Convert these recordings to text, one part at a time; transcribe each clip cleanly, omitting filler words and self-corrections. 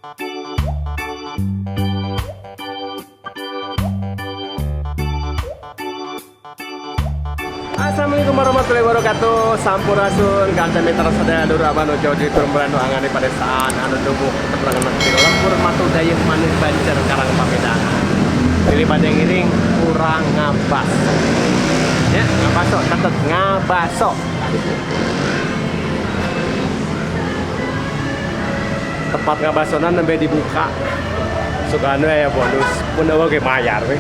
Assalamualaikum warahmatullahi wabarakatuh. Sampurasun kanca mitra sadaya dulur abah nu jauh di turun nu angan di padesaan anu dumuk teperangan di lembur matu dayeuh manis banjar karang pamedangan. Pilih pada ngiring kurang ngabaso. Ya, ngabaso, catet ngabaso. Tempat ngabasonan nembe dibuka. Suganu aya bonus, mun eueuh ge mayar we.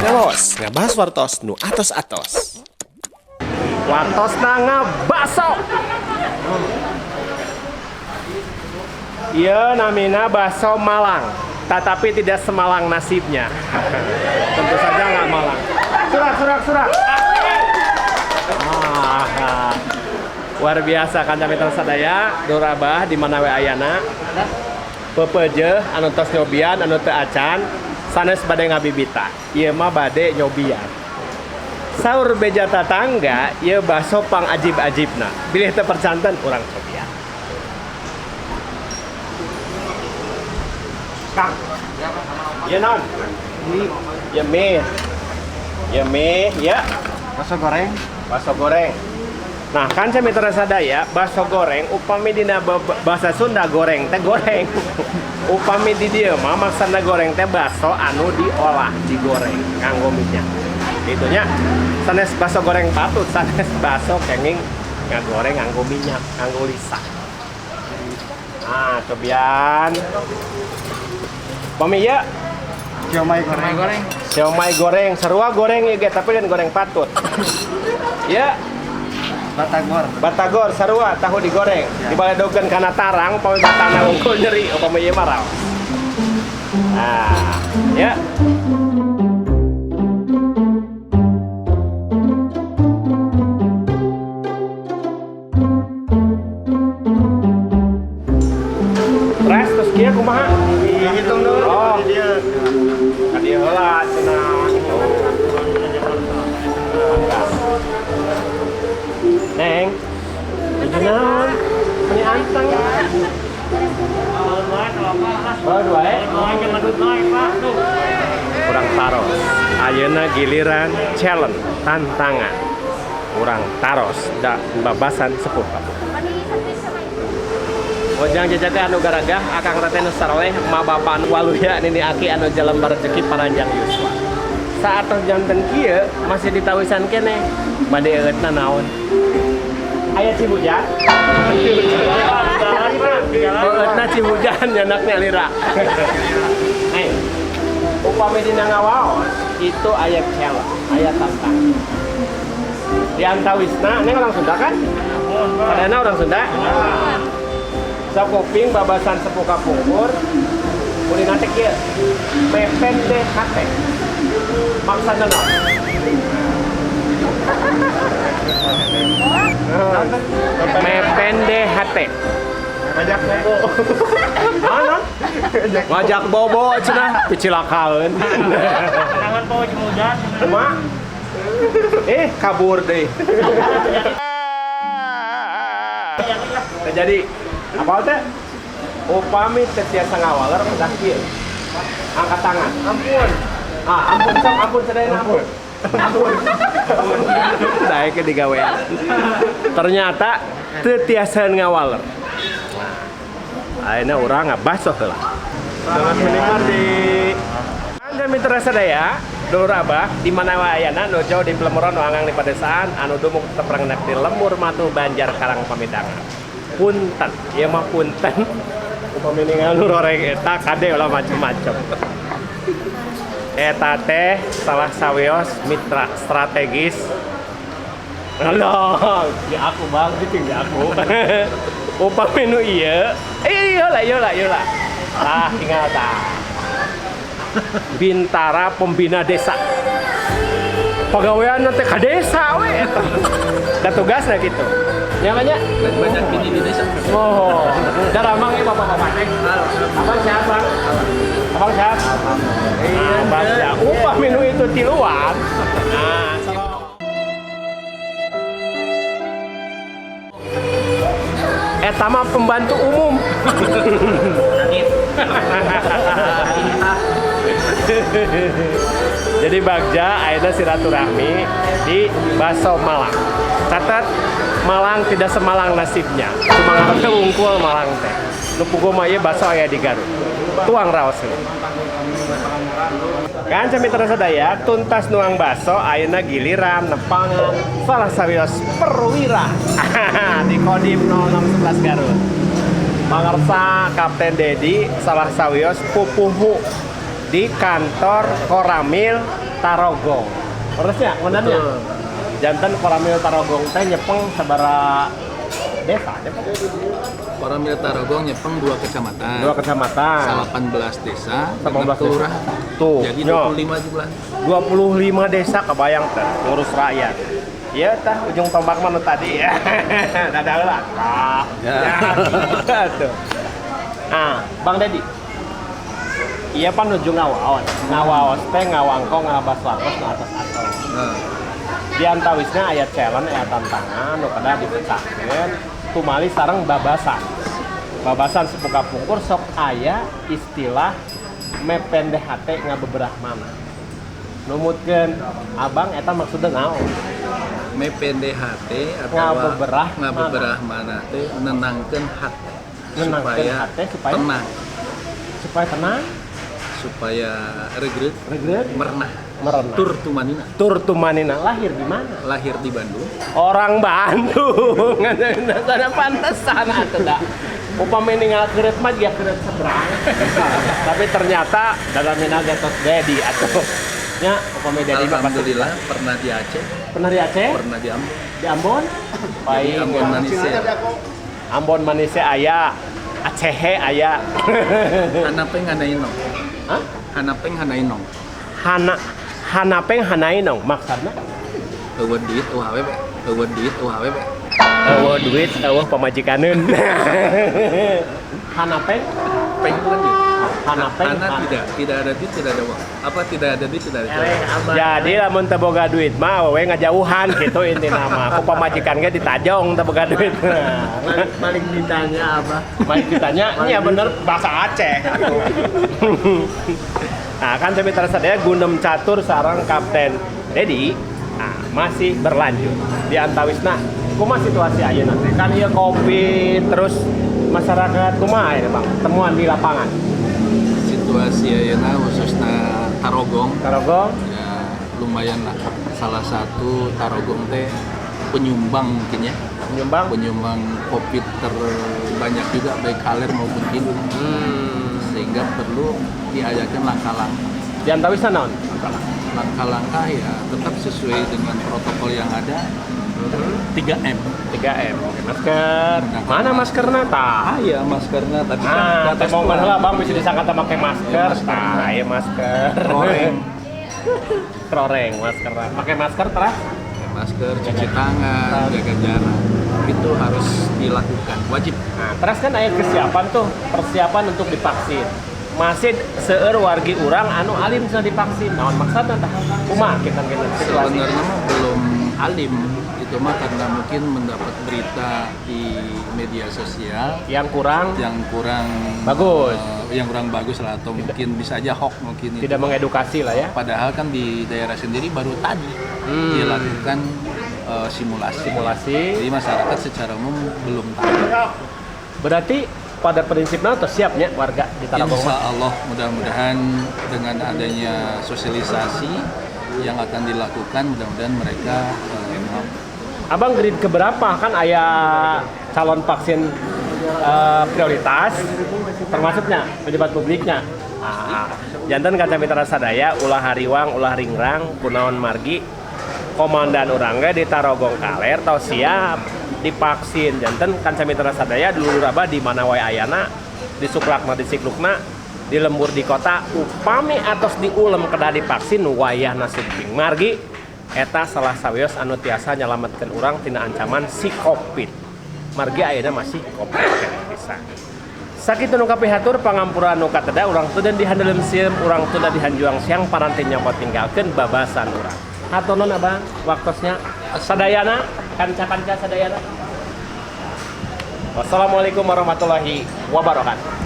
Ngawas, ngabahas wartos nu atos-atos. Wartosna ngabaso. Ieu namina baso Malang, tetapi tidak semalang nasibnya. Tentu saja nggak Malang. Surak, surak, surak. Ah, luar biasa kanca mitra sadaya, dulur abah di mana we ayana. Pepeje anu tos nyobian anu teu acan sanes bade ngabibita. Ieu mah bade nyobian. Saur beja tatangga ieu baso pang ajib-ajibna. Bilih teu percanten urang cobian. Kang. Ieu naon? Ieu mie. Ieu mie, ya. Bakso goreng. Bakso goreng. Nah, kan saya mitra sadaya, bakso goreng upami dina bahasa Sunda goreng teh goreng. Upami di dieu mah maksana goreng teh bakso anu diolah, digoreng nganggo minyak. Itunya sanes bakso goreng patut, sanes bakso kenging ngagoreng nganggo minyak, nganggo lisa. Nah, cobian. Upami ieu siomay goreng. Siomay goreng, sarua goreng ieu ge tapi lain goreng patut. Ya. Batagor. Batagor sarua tahu digoreng. Ya. Dibaledokeun kana tarang upami batana unggul nyeri upami ieu mah raos. Nah, ya. Res terus kieu kumaha? Dihitung dulu. Oh. Di dieu. Ka dieu heula cenah. Neng, itu naon? Ini anteng. Oh, dua eh? Urang taros. Ayeuna giliran challenge, tantangan. Urang taros da babasan sepuh kamu. Ojang jajaka anu garagah, akang teh nu saroleh, ma bapa anu waluya, nini aki anu jalembar rezeki paranjang yuswa. Saat tos janten kieu masih ditawisan keneh, bade eueutna naon? Aya Cihujan. Eueutna Cihujan nyanaknya lira. Nih, upami dina ngawaos itu aya challenge, aya tantangan. Di antawisna, neng orang Sunda kan? Sadayana orang Sunda? Sok kuping babasan sepuh kapungkur, kulina teh kieu. Mepen deh hate. Maksudna naon? Mepen deh hate. Ngajak bobo. Naon? Ngajak bobo cenah picilakaeun. Tangan poe Cimujan. Kumaha? Kabur deh. Jadi apa teh? Upami teu tiasa ngawaler kedah kieu. Angkat tangan. Ampun. Ah, ampun sok, ampun sadayana ampun. Ampun. Daek digawean. Ternyata teu tiasa ngawaler. Nah, ayeuna urang ngabaso heula. Selamat menikmati. Anda mitra sadaya, dulur abah di mana wae ayana nu jauh di Plemeron nu angang di padesaan anu dumuk teprang di lembur matu Banjar Karang Pamidangan. Punten, ieu mah punten. Upami ningal nu roreng eta kade ulah macem-macem. Eta teh salah sawios mitra strategis. Alah, di aku bang, di aku. Upami nu ieu, ieu lah, ieu lah, ieu lah. Tah, tinggal tah. Bintara Pembina Desa. Pagawean teh ka desa we eta. Da tugasna kitu. Nya banyak Banyak bini di desa. Oh, daramang ya bapak-bapak teh. Abang sehat, Bang? Abang sehat? Abang sehat. Upah menu itu tiluan. Nah, eta mah pembantu umum. Jadi Bagja ayeuna silaturahmi di Baso Malang. Catat, Malang tidak semalang nasibnya. Cuma ngarepna wungkul Malang teh. Nu puguh mah ieu baso aya di Garut. Tuang raos we. Kan mitra sadaya tuntas nuang baso ayeuna giliran nepangan salah sawios perwira di Kodim 0611 Garut. Pangersa Kapten Dedi salah sawios pupuhu di kantor Koramil Tarogong. Terusnya, ngeunannya. Janten Koramil Tarogong teh nyepeng sabaraha desa nyepeng? Koramil Tarogong nyepeng 2 kecamatan. 2 kecamatan. 18 desa, 18 kelurahan. Tuh. Jadi nyo. 25 jumlah. 25 desa kebayang teh ngurus rakyat. Iya tah ujung tombak mana tadi ya. Dadah lah. Ya. Tuh. Ah, Bang Dedi. Iya pan nuju ngawaos. Ngawaos teh ngawangkong ngabas wartos nu atas atos. Di antawisna aya challenge, aya tantangan nu kedah dipecahkeun tumali sareng babasan. Babasan sepuka pungkur sok aya istilah mependeh hate ngabeberah mana. Numutkeun abang eta maksudna naon? Mependeh hate atau ngabeberah mana teh nenangkeun hate. Nenangkeun hate supaya tenang. Supaya tenang, supaya regret, merenah. Merenah. Tur tumanina. Tur tumanina lahir di mana? Lahir di Bandung. Orang Bandung. Sana pantesan atuh da. Upami ninggal keureut mah jiga keureut seberang. Tapi ternyata dalam minal gatot Dedi atuh. Nya upami Dedi mah pasti. Alhamdulillah pernah di Aceh. Pernah di Aceh? Pernah di Ambon. Di Ambon? Baik. Ambon manis. Ambon manis aya, Aceh aya. Hanapeng hanainong. Hah? Hanapeng hanainong. Hanapeng hanainong maksudna? Eueuh duit eueuh awewe, eueuh duit eueuh awewe. Eueuh duit eueuh pamajikaneun. Hanapeng peng bukan duit. Hanapeng hana tidak ada duit tidak ada uang. Apa tidak ada duit tidak ada cewek. Jadi lamun teu boga duit mah awewe ngajauhan gitu intina mah. Ku pamajikan ge ditajong teu boga duit. Paling ditanya apa? Paling ditanya nya bener bahasa Aceh. Nah, kan mitra sadaya Gundem Catur sareng Kapten Dedi nah, masih berlanjut di antawisna. Kumaha situasi ayeuna teh? Kan ieu Covid terus masyarakat kumaha ayeuna Bang? Temuan di lapangan. Situasi ayeuna khususna Tarogong. Tarogong ya lumayan lah. Salah satu Tarogong teh penyumbang mungkin ya. Penyumbang? Penyumbang Covid terbanyak juga baik kaler maupun kidul. Sehingga perlu diajarkan langkah-langkah. Di antawisna naon? Langkah-langkah ya tetap sesuai dengan protokol yang ada. 3M. 3M. Oke, masker. Mana maskerna tah? Ah iya maskerna tapi kan teh momen heula Bang bisa disangka teh make masker. Tah, ieu masker. Kroreng. Kroreng maskerna. Pakai masker terus? Pakai masker, cuci tangan, jaga jarak. Itu harus dilakukan, wajib. Nah, terus kan aya kesiapan tuh, persiapan untuk divaksin. Masih seueur wargi urang anu alim sudah divaksin. Naon maksudna tah? Kumaha kita situasi? Sebenarnya mah belum alim. Itu mah karena mungkin mendapat berita di media sosial yang kurang bagus. Yang kurang bagus lah atau tidak, mungkin bisa aja hoax mungkin tidak itu. Mengedukasi lah ya. Padahal kan di daerah sendiri baru tadi dilakukan simulasi. Jadi masyarakat secara umum belum tahu. Berarti pada prinsipnya atau siapnya warga di Tarogong? Insya Allah mudah-mudahan dengan adanya sosialisasi yang akan dilakukan mudah-mudahan mereka mau. Abang grade keberapa? Kan aya calon vaksin prioritas termasuknya pejabat publiknya. Ah, janten kaca mitra sadaya ulah hariwang ulah ringrang kunaon margi komandan urang ge di Tarogong Kaler tos siap divaksin. Janten kanca mitra sadaya dulur abah di mana wae ayana di suklakna di siklukna di lembur di kota upami atos diulem kedah divaksin wayahna sumping margi Eta salah sawios anu tiasa nyalametkeun urang tina ancaman si Covid. Margi ayeuna masih Covid keneh pisan. Sakitu nu kapihatur, pangampura nu kateda. Urang tunda di handeuleum sieum, urang tunda di hanjuang siang, paranti nyokot tinggalkeun babasan urang. Hatur nuhun, Abang, waktosnya sadayana, kanca-kanca sadayana. Wassalamualaikum warahmatullahi wabarakatuh.